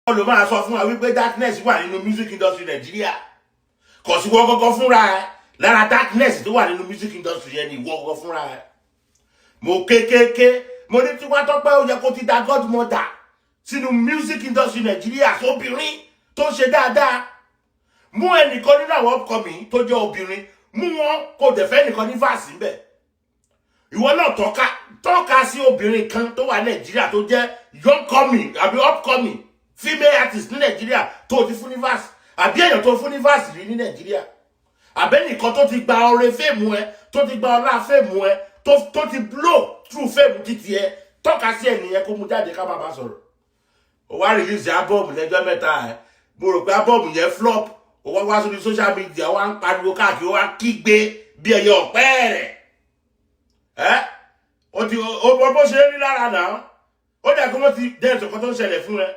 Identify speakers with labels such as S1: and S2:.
S1: Ló máa sọ fún wa wípé darkness wà nínú music industry Nàìjíríà. Kò sí wọ́n gọ́gọ́ fúnra ẹ lára darkness tó wà nínú music industry yẹn ni ìwọ gọ́gọ́ fúnra ẹ. Mo kékéké, mo ní Tiwa Tọ́pẹ́, ó yẹ kó ti da godmother sínú music industry Nàìjíríà, sóbìnrin tó ń ṣe dáadáa. Mú ẹnìkan nínú àwọn upcoming tó jẹ́ obìnrin, mú wọn, kó dẹ̀ fẹ́ nìkan ní verse ńbẹ̀. Ìwọ náà tọ́ka, tọ́ka sí obìnrin kan tó wà Nàìjíríà tó jẹ́ young coming àbí upcoming female artist ní Nàìjíríà tó ti fún ní verse, àbí èèyàn tó fún ní verse rí ní Nàìjíríà, àbẹ́nìkan tó ti gba ọrẹ fame ẹ, tó ti gba ọlá fame ẹ, tó ti blow through fame títí ẹ. Tọ́ka sí ẹnìyẹn, kó mú jáde, ká bá bá sọ̀rọ̀. Ó wá release album lẹ́jọ́ mẹ́ta ẹ̀, mo rò pé album yẹn flop. Ó wá wá sórí social media, ó wá ń pariwo káàkiri, ó wá ń kígbe bí ẹyẹ ọ̀pẹ́ rẹ̀ ẹ́. Ó ti ó bó ṣe ń rí lára náà, ó dẹ̀ kó wọ́n ti dẹ́ ẹ̀sọ̀ kan tó ń ṣẹlẹ̀ fún ẹ.